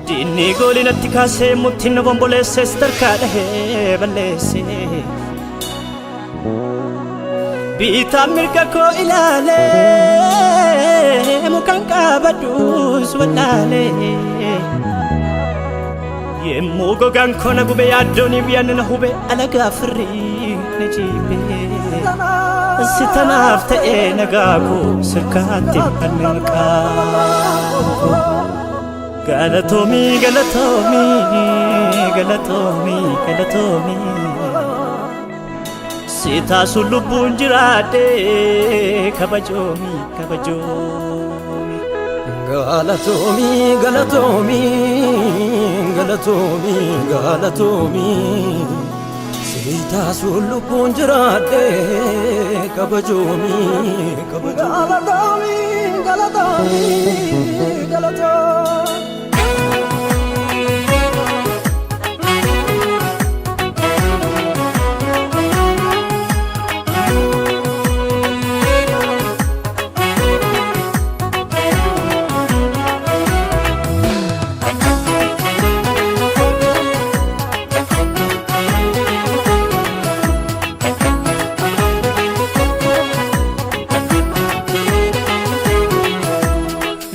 Diinni goolii natti kaasee murtiin na bomboleessee si tarkaa dhahee balleessee. Bitaan mirga koo ilaalee mukaan qabadhus wallaalee. Yemmuu gogaan koo na gube yaaddoon biyyan na hube alagaa firrii na jibe. Si tanaaf ta'ee nagaa koo sirkaatti banne maqaa koo. Galatoomii galatoomii galatoomii galatoomii. Si taasu lubbuun jiraadhee kabajoomii kabajoomii. Galatoomii galatoomii galatoomii galatoomii. Si taasu lubbuun jiraadhee kabajoomii kabajoomii. Galatoomii galatoomii galatoomii.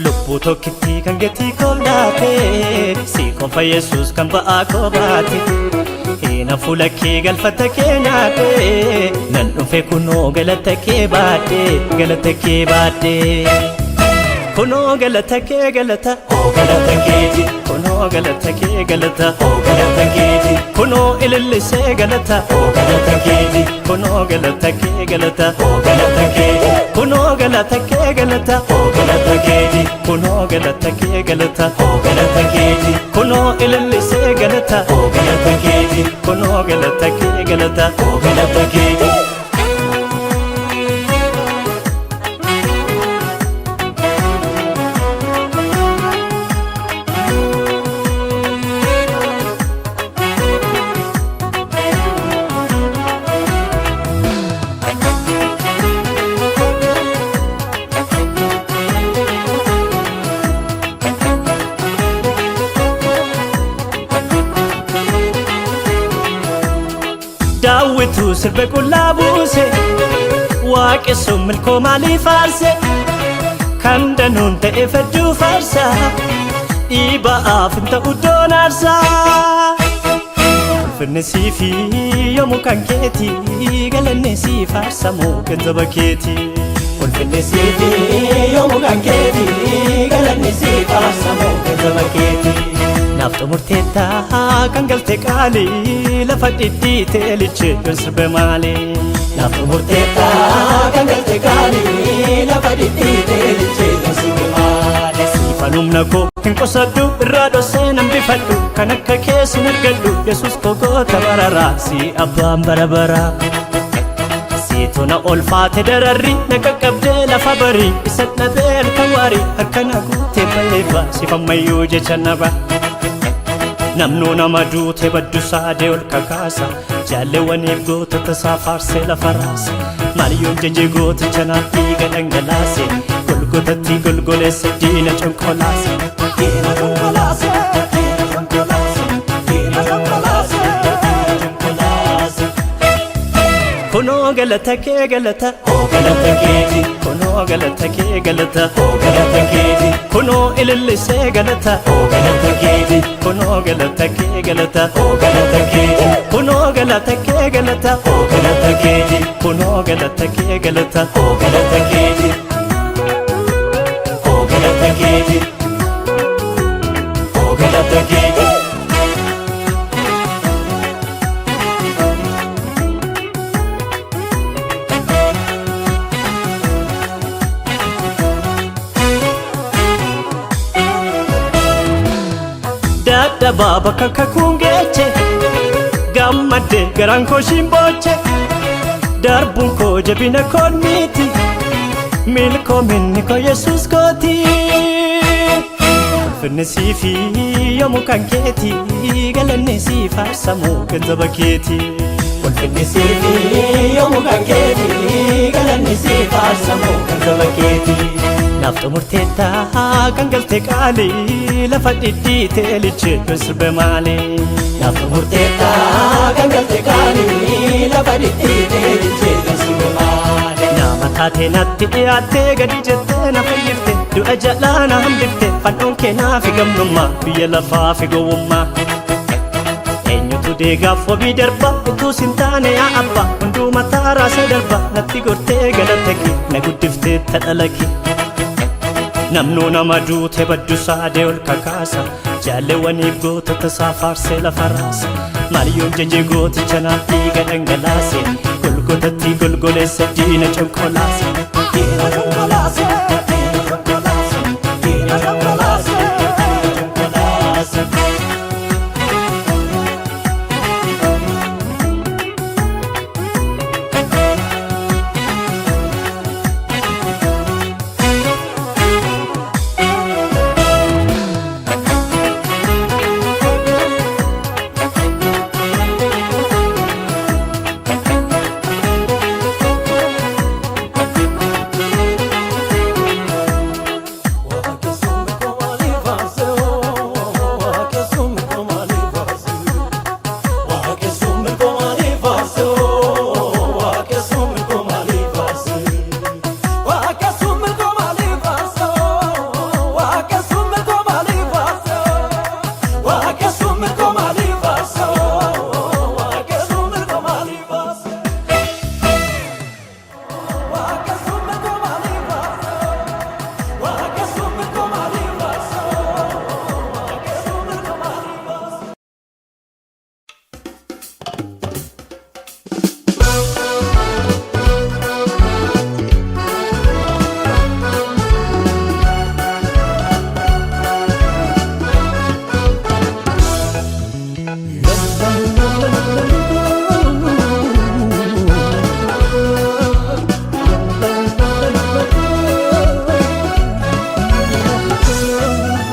Lubbuu tokkitti kan gatii koo laate si qofa Yesuus kan ba'aa koo baate Hina fuula kee galfata kee nyaate nan dhufe kunoo galata kee baadhe galata kee baadhe. Kunoo galata kee galata oo galata keeti kunoo galata kee galata oo galata keeti kunoo ilillisee galata oo galata keeti kunoo galata kee galata oo galata keeti kunoo galata kee galata oo galata keeti kunoo galata kee galata oo galata keeti kunoo ilillisee galata oo galata keeti kunoo galata kee galata oo galata keeti. sirbe qullaa buuse waaqessuun milkoo maalii faarse kan danuun ta'e fedduu faarsa dhiiba'aaf hin ta'u doon aarsaa. Ulfinni siifi yoomuu kan keeti galanni sii faarsamu ganzaba keeti. Ulfinni siifi yoomuu kan keeti galanni sii faarsamu ganzaba keeti. Naaf xumurteetta kan galte qaalii lafa dhidhiitee lichee yoon sirbe maali. Naaf xumurteetta kan galte qaalii lafa dhidhiitee lichee yoon sirbe maali. Siifan humna koo hin qusadhu irraa dhossee nan bifadhu kan akka keessa hin argadhu Yesuus koo goota bararaa si abbaan bara baraa. Siitu na olfaate dararri na qaqqabdee lafa barii isa dhabee halkan waarii harka na guutee balleeffa sifammayyuu jecha naba. Namnuu nama duute baddu saadee ol kakaasa jaalleewwaniif gootota isaa faarsee lafa raasa maaliyoon jajee gooticha naaf dhiiga dhangalaase golgotatti golgoleessa diina conqolaase. Diina conqolaase, diina conqolaase, diina conqolaase, diina conqolaase. Kunoo galata kee galata, oo galata keeti. Kunoo galata kee galata, oo galata keeti. Kunoo ilillisee galata, oo galata keeti. Kunoo galata kee galata, oo galata keeti. Kunoo galata kee galata, oo galata keeti. Kunoo galata kee galata, oo galata keeti. Oo galata keeti. Oo galata keeti. Dadhabaa bakka kakuun geeche gammadde garaan koo shimbooche darbuun koo jabina koon miti milkoominni koo Yesuus kooti. Ulfinni siifi yoomuu kan keeti galanni sii faarsamu ganzaba keeti. Ulfinni siifi yoomuu kan keeti galanni sii faarsamu ganzaba keeti. Naaf xumurteetta kan galte qaalii lafa dhidhiitee lichee yoon sirbe maali. Naaf xumurteetta kan galte qaalii lafa dhidhiitee lichee yoon sirbe maali. Nama taatee natti dhiyaattee gadi jettee na fayyifte du'a jalaa na hambifte fannoon kee naaf gamnummaa biyya lafaa fi gowwummaa. Eenyutu deegaaf wabii darba utuu sin taane yaa abba hunduu mataa raasee darba natti gortee galata kee na guddiftee tadhala kee. Namnuu nama duute baddu saadee ol kakaasa jaalleewwaniif gootota isaa faarsee lafa raasa maaliyoon jajee gooticha naaf dhiiga dhangalaase golgotatti golgoleessa diina conqolaase. Diina conqolaase, diina conqolaase, diina conqolaase, diina conqolaase.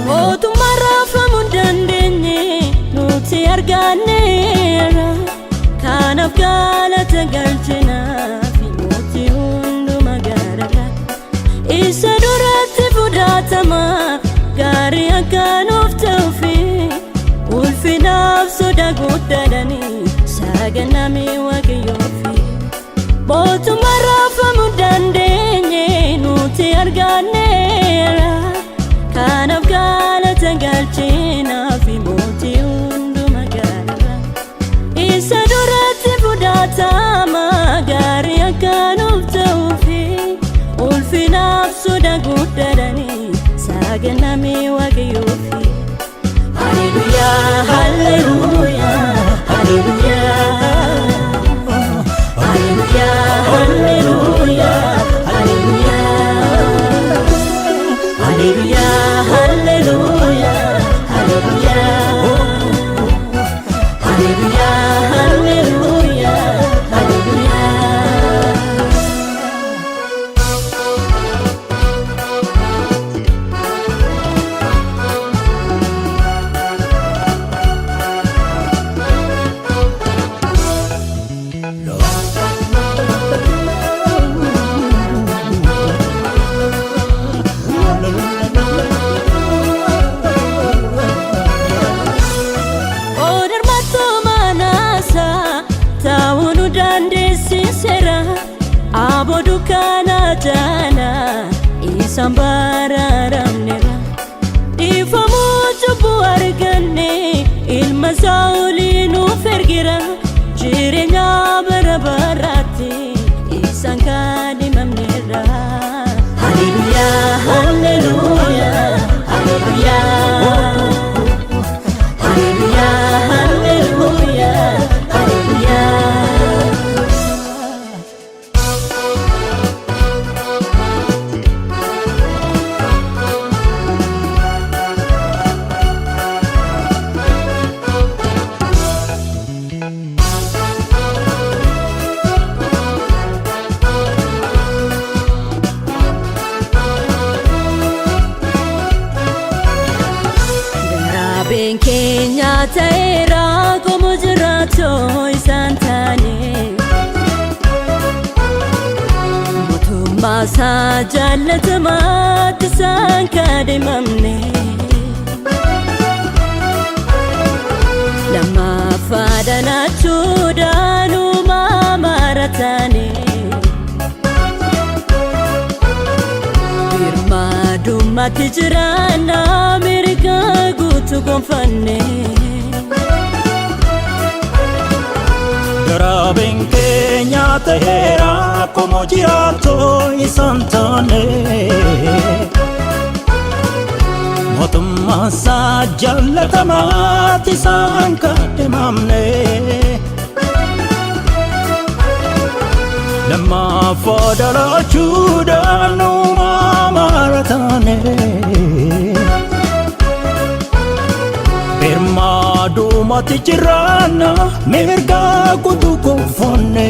Mootummaa raafamuu hin dandeenye nuti arganneerra. Kanaaf galata galchinaa fi mootii hunduma gaararra. Isa duratti fudhatama gaarii akka nuuf ta'uufi ulfinaaf soda guddaadhani. saganame waaqayyoofi. Mootummaa raafamuu dandeenye nuti arganneera. Kanaaf galata galchinaafi mootii hunduma gaara. Isa duratti fudhatama gaarii akka nuuf ta'uufi ulfinaaf soda guddaadhani saganame waaqayyoofi. Haleluyaa, haleluyaa, haleluyaa. Haleluyaa, haleluyaa, haleluyaa. Haleluyaa, haleluyaa, haleluyaa. Haleluyaa, haleluyaa, haleluyaa. Odarmattuu manaasaa taa'uu nu dandeessiseera. Aboo dukkaana jala isaan baraaramneera. Dhiifamuu cubbuu arganne ilma isaa olii nuuf ergira. Jireenya bara baraatti isaan kaadhimamneera. Haleluyaa, haleluyaa, haleluyaa. Haleluyaa, haleluyaa, haleluyaa. Daraabeen keenya ta'eera qomoo jiraatoo isaan taane. Mootummaa isaa jaallatamaatti isaan kaadhimamne. Lammaffaa dhalachuudhaan uumamaa taane. Birmadummaatti jiraanna mirga guutuu gonfanne. Daraabeen keenya ta'eera qomoo jiraatoo isaan taane. Mootummaa isaa jaallatamaatti isaan kaadhimamne. Lammaffaa dhalachuudhaan uumamaa taane. Birmadummaatti jiraanna mirga guutuu gonfanne.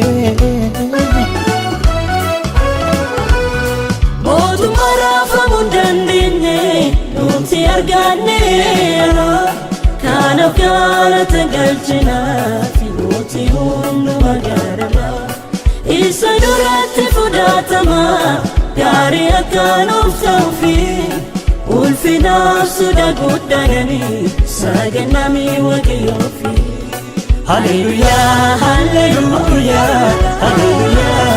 Mootummaa raafamuu dandeenye nuti arganneera. Kanaaf galata galchinaafi mootii hunduma gaararra. Isa duratti fudhatama gaarii akka nuuf ta'uufi ulfinaaf soda guddaadhani saganame waaqayyoofi. Haleluyaa, haleluyaa, haleluyaa.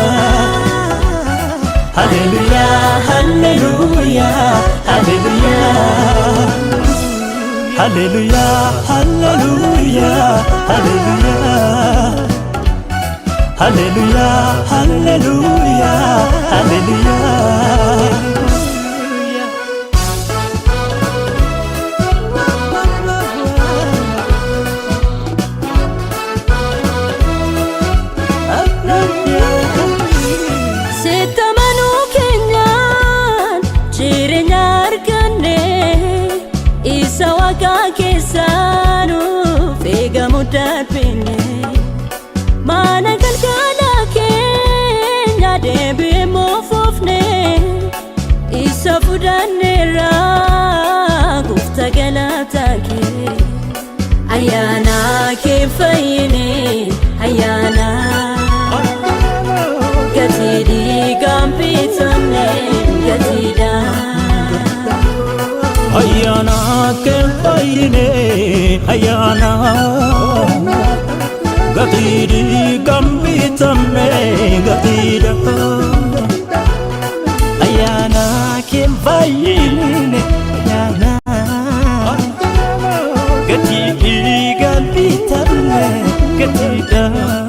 Haleluyaa, haleluyaa, haleluyaa. Haleluyaa, haleluyaa, haleluyaa. Haleluyaa, haleluyaa, haleluyaa. Sittamanuu keenyaan jireenya arganne isa waaqa keessaa nuuf eegamu darbine. Mana galgala keenya deebi'ee moofoofne isa fudhanneerra gooftaa galataa kee. Ayyaana kee fayyine ayyaana. Gatii dhiigaan bitamne gatiidhaan. Ayyaana kee fayyine ayyaana gatii Bitamne gatiidhaan.